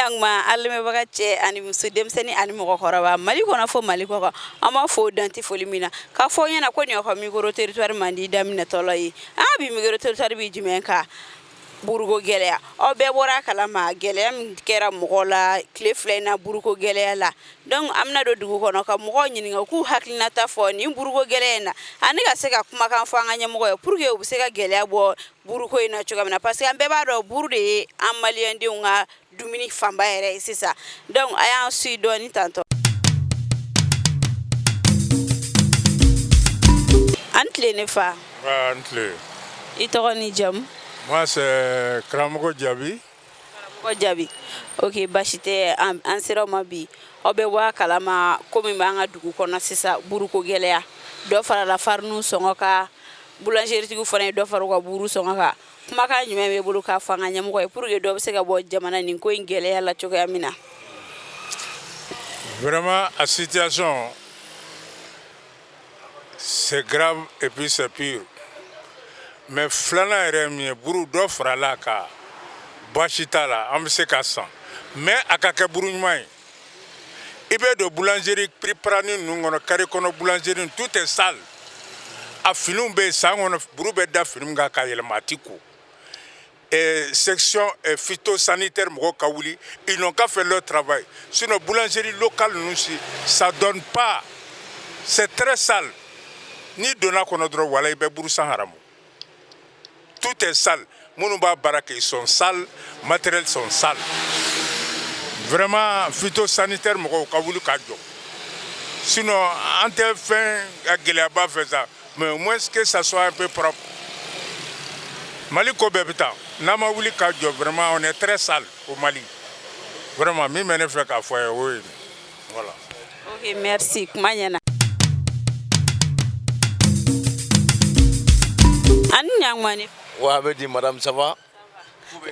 ɲankuma an lamɛnbaga cɛ ani muso, denmisɛnnin ani mɔgɔkɔrɔba, Mali kɔnɔ fo Mali kɔkan, an b'a fo danti foli min na k'a fɔ ɲɛna ko nin y'aw ka micro trottoir mandi daminɛtɔla ye. An ka bi micro trottoir bɛ jumɛn kan? Buruko gɛlɛya. Aw bɛɛ bɔra a kalama, gɛlɛya min kɛra mɔgɔ la tile 2 in na buruko gɛlɛya la. Donc an bɛna don dugu kɔnɔ ka mɔgɔw ɲininka, k'u hakilinata fɔ nin buruko gɛlɛya in na, ani ka se ka kumakan fɔ an ka ɲɛmɔgɔ ye pour que u bɛ se ka gɛlɛya bɔ buruko in na cogoya min na, parce que an bɛɛ b'a dɔn buru de ye an maliyɛndenw ka dumuni fanba yɛrɛ ye sisan. Donc a y'an suit dɔɔni tantɔ. An tile ne fa. N tile. I tɔgɔ ni jamu? Moi, c'est Karamɔgɔ Jaabi. Karamɔgɔ Jaabi, ok, basi tɛ. An sera ma bi, aw bɛ bɔ a kalama ko min b'an ka dugu kɔnɔ sisan, buruko gɛlɛya. Dɔ farala farini sɔngɔ kan, boulangeritigiw fana ye dɔ fara u ka buru sɔngɔ kan. Kumakan jumɛn b'e bolo k'a fɔ an ka ɲɛmɔgɔ ye pour que dɔ bɛ se ka bɔ jamana nin ko in gɛlɛya la cogoya min na? Vraiment, la situation, c'est grave et puis c'est pire. Mais filanan yɛrɛ ye min ye, buru dɔ farala a kan, baasi t'a la, an bɛ se ka san, mais a ka kɛ buru ɲuman ye. I bɛ don boulangerie piriparani ninnu kɔnɔ, carré kɔnɔ boulangerie, tout est sale. A finiw bɛ yen, san kɔnɔ buru bɛ da fini min kan ka yɛlɛma, a ti ko. Section phytosanitaire mɔgɔw ka wuli, ils n'ont qu'à faire leur travail. Sinon boulangerie locale ninnu si, ça donne pas, c'est très sale. N'i donna kɔnɔ dɔrɔn, wala i bɛ buru san haramu. Tout est sale. Minnu b'a baara kɛ, ils sont sales, matériels sont sales. Vraiment, phytosanitaire mɔgɔw ka wuli ka jɔ. Sinon an tɛ fɛn ka gɛlɛyaba fɛ sa, mais au moins que ça soit un peu propre. Mali ko bɛɛ bɛ taa n'an ma wuli ka jɔ. Vraiment, on est très sale au Mali. Vraiment, min bɛ ne fɛ k'a fɔ a ye, o ye, voilà. Ok, merci, kuma ɲɛna. Ani ɲankuma ne. Wa a bɛ di, madame, ça va?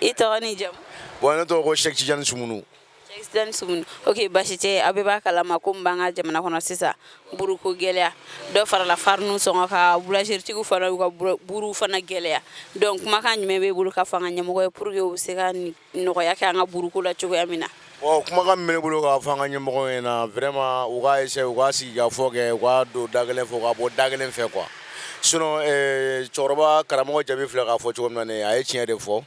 I tɔgɔ ni jamu? Bon, ne tɔgɔ ko Cheikh Tidiane Sumunu. Cheikh Tidiane Sumunu, ok, basi tɛ. Aw bɛɛ b'a kalama ko min b'an ka jamana kɔnɔ sisan, buruko gɛlɛya. Dɔ farala farini sɔngɔ kan, boulangeritigiw fana y'u ka buru fana gɛlɛya. Donc kumakan jumɛn b'e bolo ka fɔ an ka ɲɛmɔgɔ ye pour que u bɛ se ka nɔgɔya kɛ an ka buruko la cogoya min na? Bon, kumakan min bɛ ne bolo k'a fɔ an ka ɲɛmɔgɔw ɲɛna, vraiment, u k'a essayer, u k'a sigi ka fɔ kɛ, u k'a don da kelen fɛ, u ka bɔ da kelen fɛ quoi. Sinon cɛkɔrɔba Karamɔgɔ Jaabi filɛ k'a fɔ cogo min na nin ye, a ye tiɲɛ de fɔ.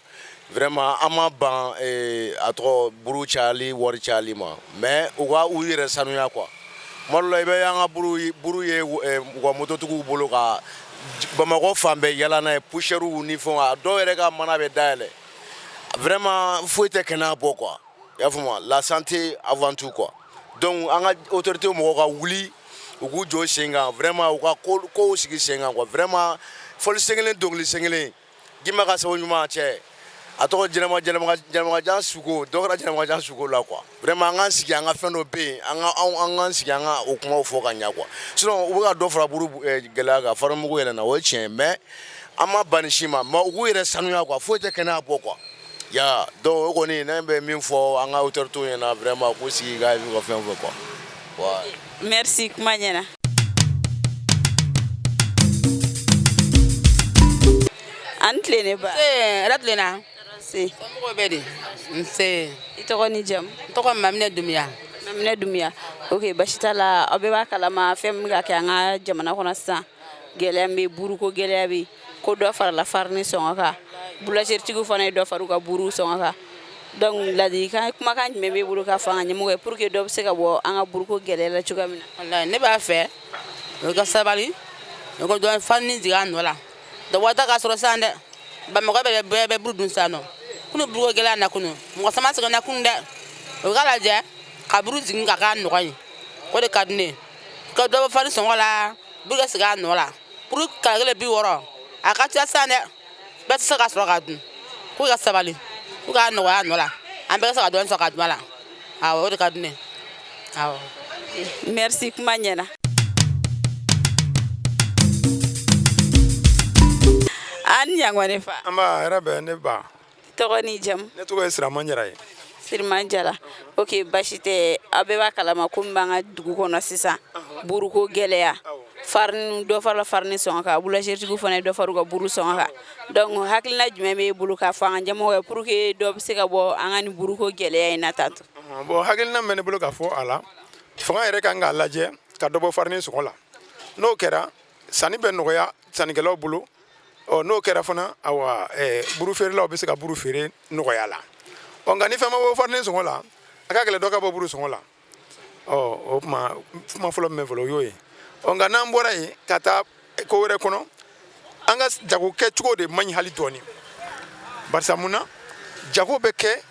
Vraiment, an ma ban a tɔgɔ buru cayali, wari cayali ma, mais u ka u yɛrɛ sanuya quoi. Tuma dɔ la, i bɛ an ka buru ye u ka mototigiw bolo ka Bamakɔ fan bɛɛ yala n'a ye, poussière ni fɛnw, a dɔw yɛrɛ ka mana bɛ dayɛlɛ. Vraiment, foyi tɛ kɛnɛya bɔ quoi, i y'a faamu? La santé avant tout quoi. Donc an ka autorité mɔgɔw ka wuli, u k'u jɔ sen kan, vraiment, u ka kow sigi sen kan quoi. Vraiment, fɔli sen kelen, dɔnkili sen kelen, Gima ka sababu ɲuman cɛ, a tɔgɔ jɛnɛma jɛnɛma jɛnɛmajan suko, dɔ kɛra jɛnɛmajan suko la quoi. Vraiment, an k'an sigi, an ka fɛn dɔ bɛ yen, an ka an k'an sigi, an ka o kumaw fɔ ka ɲɛ quoi. Sinon u bɛ ka dɔ fara buru gɛlɛya kan, farimugu yɛlɛnna, o ye tiɲɛ ye, mais an ma ban nin si ma, mais u k'u yɛrɛ sanuya quoi. Foyi tɛ kɛnɛya bɔ quoi ya. Donc o kɔni, ne bɛ min fɔ an ka autorités ɲɛna, vraiment, k'u sigi ka ka fɛn fɔ quoi, ouais. Merci, kuma ɲɛna. An tile ne ba. Nse, hɛrɛ tilenna. Se. Somɔgɔw bɛ di? Nse. I tɔgɔ ni jamu? N tɔgɔ Maminɛ Dunbiya. Maminɛ Dunbiya, ok, basi t'a la. Aw bɛɛ b'a kalama fɛn min bɛ ka kɛ an ka jamana kɔnɔ sisan, gɛlɛya min bɛ, buruko gɛlɛya bɛ yen, ko dɔ farala farini sɔngɔ kan, boulangeritigiw fana ye dɔ fara u ka buru sɔngɔ kan. Donc ladilikan, kumakan jumɛn b'e bolo k'a fɔ an ka ɲɛmɔgɔ ye pour que dɔ bɛ se ka bɔ an ka buruko gɛlɛya la cogoya min na? Walayi, ne b'a fɛ u ka sabali, u ka dɔ farini jigin a nɔ la. Dɔ waati ka sɔrɔ sisan dɛ, Bamakɔ bɛɛ bɛ buru dun sisan nɔ. Kunu buruko gɛlɛya na kunu, mɔgɔ caman sɛgɛnna kunu dɛ. U k'a lajɛ ka buru jigin ka k'a nɔgɔ ye, o de ka di ne ye. Ka dɔ bɔ farini sɔngɔ la, buru ka segin a nɔ la. Buru kala kelen 60, a ka ca sisan dɛ, bɛɛ tɛ se ka sɔrɔ ka dun. K'u ka sabali, k'u k'a nɔgɔya a nɔ la, an bɛɛ ka se ka dɔɔnin sɔrɔ ka dun a la. Awɔ, o de ka di ne ye, awɔ. Merci, kuma ɲɛna. An ni ɲankuma ne fa. An ba, hɛrɛ bɛ ne ba. Tɔgɔ ni jamu? Ne tɔgɔ ye Siraman Jara ye. Siriman Jara, ok, basi tɛ. Aw bɛɛ b'a kalama ko min b'an ka dugu kɔnɔ sisan, buruko gɛlɛya. Farini dɔ farala farini sɔngɔ kan, boulangeritigiw fana ye dɔ fara u ka buru sɔngɔ kan. Donc hakilina jumɛn b'e bolo k'a fɔ an ka ɲɛmɔgɔ ye pour que dɔ bɛ se ka bɔ an ka nin buruko gɛlɛya in na tantɔ? Bon, hakilina min bɛ ne bolo ka fɔ a la, fanga yɛrɛ kan k'a lajɛ ka dɔ bɔ farini sɔngɔ la. N'o kɛra, sanni bɛ nɔgɔya sannikɛlaw bolo. Ɔ, n'o kɛra fana, awa, buru feerelaw bɛ se ka buru feere nɔgɔya la. Ɔ, nka ni fɛn ma bɔ farini sɔngɔ la, a ka gɛlɛn dɔ ka bɔ buru sɔngɔ la. Ɔ, o kuma kuma fɔlɔ min bɛ fɔlɔ, o y'o ye. Ɔ, nka n'an bɔra yen ka taa ko wɛrɛ kɔnɔ, an ka jago kɛcogo de man ɲi hali dɔɔni. Barisa mun na jago bɛ kɛ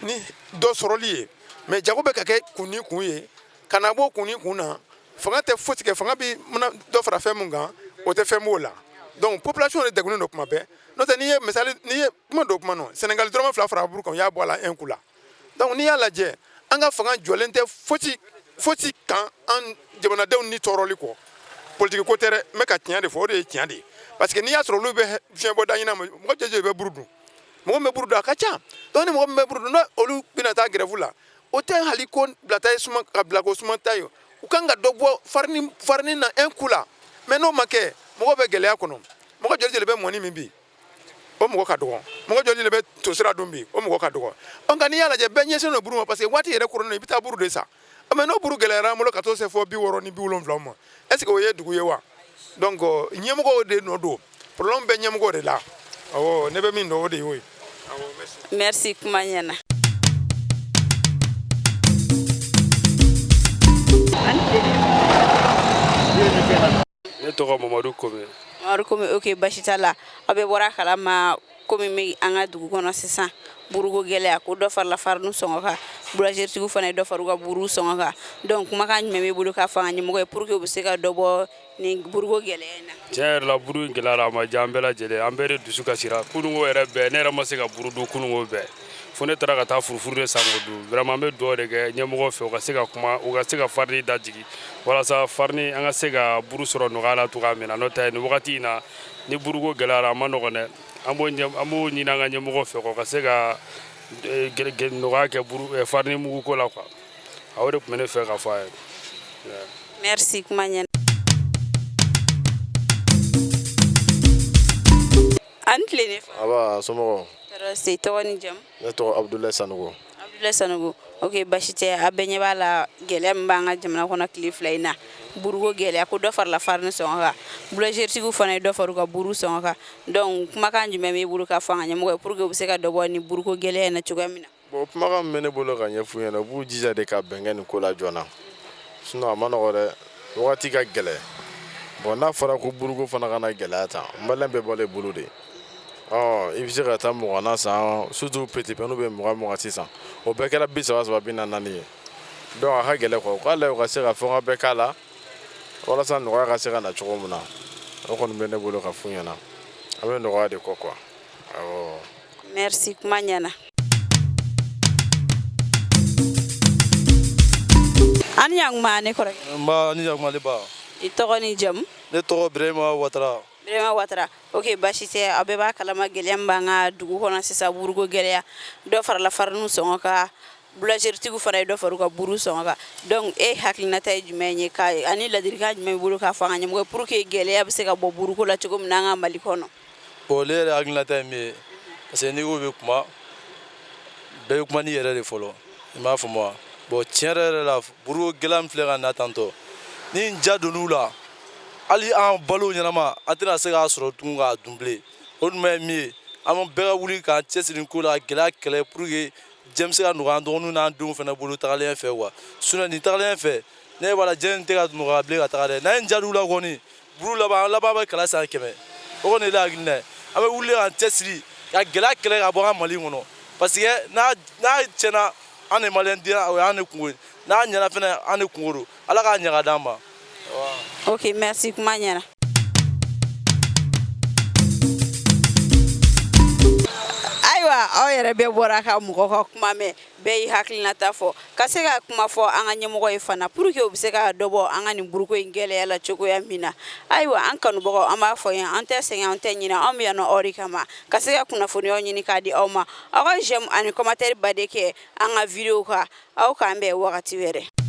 ni dɔ sɔrɔli ye, mais jago bɛ ka kɛ kun ni kun ye ka na bɔ kun ni kun na, fanga tɛ fosi kɛ. Fanga bɛ mana dɔ fara fɛn min kan, o tɛ fɛn b'o la. Donc population de degunnen don kuma bɛɛ. N'o tɛ, n'i ye misali, n'i ye kuma dɔ kuma nɔ, Sénégal dɔrɔmɛ 2 fara buru kan, u y'a bɔ a la un coup la. Donc n'i y'a lajɛ, an ka fanga jɔlen tɛ fosi fosi kan an jamanadenw ni tɔɔrɔli kɔ. Politiki ko tɛ dɛ, n bɛ ka tiɲɛ de fɔ, o de ye tiɲɛ de ye. Parce que n'i y'a sɔrɔ olu bɛ fiɲɛ bɔ da ɲini ma, mɔgɔ jɔjɔ bɛ buru dun, mɔgɔ min bɛ buru dun a ka ca. Donc ni mɔgɔ min bɛ buru dun, n'olu bɛna taa grève la, o tɛ hali ko bilata ye suma ka bila ko suma ta ye. U kan ka dɔ bɔ farini na un coup la. Mais n'o ma kɛ, mɔgɔ bɛ gɛlɛya kɔnɔ. Mɔgɔ joli joli bɛ mɔni min bi, o mɔgɔ ka dɔgɔ. Mɔgɔ joli joli bɛ tosira dun bi, o mɔgɔ ka dɔgɔ. Ɔ, nka n'i y'a lajɛ, bɛɛ ɲɛsinnen don buru ma, parce que waati yɛrɛ koronnen, i bɛ taa buru de san. Mais n'o buru gɛlɛyara an bolo ka t'o se fɔ 60 ni 70 ma, est ce que o ye dugu ye wa? Donc ɲɛmɔgɔw de nɔ don, problème bɛ ɲɛmɔgɔw de la. Awɔ, ne bɛ min dɔn, o de y'o ye. Merci, kuma ɲɛna. Ne tɔgɔ Mamadu Kome. Mamadu Kome, ok, basi t'a la. Aw bɛɛ bɔra a kalama komi bɛ an ka dugu kɔnɔ sisan, buruko gɛlɛya, ko dɔ farala farini sɔngɔ kan, boulangeritigiw fana ye dɔ fara u ka buru sɔngɔ kan. Donc kumakan jumɛn b'i bolo k'a fɔ an ka ɲɛmɔgɔ ye pour que u bɛ se ka dɔ bɔ nin buruko gɛlɛya in na? Tiɲɛ yɛrɛ la, buru in gɛlɛyara, a ma diya an bɛɛ lajɛlen, an bɛɛ de dusu kasira. Kununko yɛrɛ bɛɛ, ne yɛrɛ ma se ka buru dun kununko bɛɛ, fo ne taara ka taa furufuru de san k'o dun. Vraiment, an bɛ dugawu de kɛ ɲɛmɔgɔ fɛ, u ka se ka kuma, u ka se ka farini dajigi walasa farini, an ka se ka buru sɔrɔ nɔgɔya la cogoya min na. N'o tɛ, nin wagati in na ni buruko gɛlɛyara, a ma nɔgɔn dɛ. An b'o ɲini an ka ɲɛmɔgɔ fɛ, u ka se ka nɔgɔya kɛ buru farini mugu ko la quoi. A o de tun bɛ ne fɛ ka fɔ a ye. Merci, kuma ɲɛna. A ni tile ne fa. Aba, somɔgɔw? Tɔɔrɔ si. Tɔgɔ ni jamu? Ne tɔgɔ Abudulayi Sanogo. Abudulayi Sanogo, ok, basi tɛ. A bɛɛ ɲɛ b'a la, gɛlɛya min b'an ka jamana kɔnɔ tile 2 in na, buruko gɛlɛya, ko dɔ farala farini sɔngɔ kan, boulangeritigiw fana ye dɔ fara u ka buru sɔngɔ kan. Donc kumakan jumɛn b'i bolo k'a fɔ an ka ɲɛmɔgɔ ye pour que u bɛ se ka dɔ bɔ nin buruko gɛlɛya in na cogoya min na? Bon, kumakan min bɛ ne bolo ka ɲɛf'u ɲɛna, u b'u jija de ka bɛn kɛ nin ko la joona, sinon a ma nɔgɔ dɛ, wagati ka gɛlɛn. Bon, n'a fɔra ko buruko fana kana gɛlɛya tan, maliyɛn bɛɛ balo ye buru de. Ɔ, i bɛ se ka taa 20na san, surtout petit pain bɛ 20 20 sisan, o bɛɛ kɛra 30 30, 40 40 ye. Donc a ka gɛlɛn quoi. U k'a lajɛ u ka se ka fɛn bɛɛ k'a la walasa nɔgɔya ka se ka na cogo min na. O kɔni bɛ ne bolo ka f'u ɲɛna, an bɛ nɔgɔya de kɔ quoi, awɔ. Merci, kuma ɲɛna. An ni ɲankuma ne kɔrɔkɛ. Nba, ni ɲankuma ne ba. I tɔgɔ ni jamu? Ne tɔgɔ Birema Watara. Birema Watara, ok, basi tɛ. Aw bɛɛ b'a kalama gɛlɛya min b'an ka dugu kɔnɔ sisan, buruko gɛlɛya, dɔ farala farini sɔngɔ kan, boulangeritigiw fana ye dɔ fara u ka buru sɔngɔ kan. Donc e hakilinata ye jumɛn ye ka ani ladilikan jumɛn b'i bolo k'a fɔ an ka ɲɛmɔgɔ ye pour que gɛlɛya bɛ se ka bɔ buruko la cogo min na an ka Mali kɔnɔ? Bon, ne yɛrɛ hakilinata ye min ye, parce que n'i ko bɛ kuma, bɛɛ bɛ kuma n'i yɛrɛ de fɔlɔ, i m'a faamu wa? Bon, tiɲɛ yɛrɛ yɛrɛ la, buruko gɛlɛya min filɛ ka na tantɔ, ni n ja donn'u la, hali an balo ɲɛnama, an tɛna se k'a sɔrɔ tugun k'a dun bilen. O ɲuman ye min ye, an bɛɛ ka wuli k'an cɛsiri nin ko la, ka gɛlɛya kɛlɛ pour que diɲɛ bɛ se ka nɔgɔya an dɔgɔninw n'an denw fana bolo tagalen fɛ quoi. Sinon nin tagalen fɛ, ne b'a la, diɲɛ in tɛ ka nɔgɔya bilen ka taga dɛ. N'an ye n ja d'u la kɔni, buru laban, an laban bɛ kala san 100. O kɔni ye ne hakilina ye. An bɛ wuli k'an cɛsiri ka gɛlɛya kɛlɛ ka bɔ an ka Mali kɔnɔ, parce que n'a tiɲɛna, an de maliyɛn den, o y'an de kungo ye. N'a ɲɛna fɛnɛ, an de kungo don. Ala k'a ɲɛ ka d'an ma. Ok, merci, kuma ɲɛna. Ayiwa, aw yɛrɛ bɛɛ bɔra ka mɔgɔ ka kuma mɛn, bɛɛ y'i hakilinata fɔ ka se ka kuma fɔ an ka ɲɛmɔgɔ ye fana pour que u bɛ se ka dɔ bɔ an ka nin buruko in gɛlɛya la cogoya min na. Ayiwa, an kanubagaw, an b'a fɔ yan, an tɛ sɛgɛn, an tɛ ɲinɛ, anw bɛ yan nɔ aw de kama ka se ka kunnafoniyaw ɲini k'a di aw ma. Aw ka j'aime ani commentaire baden kɛ an ka video kan. Aw k'an bɛn wagati wɛrɛ.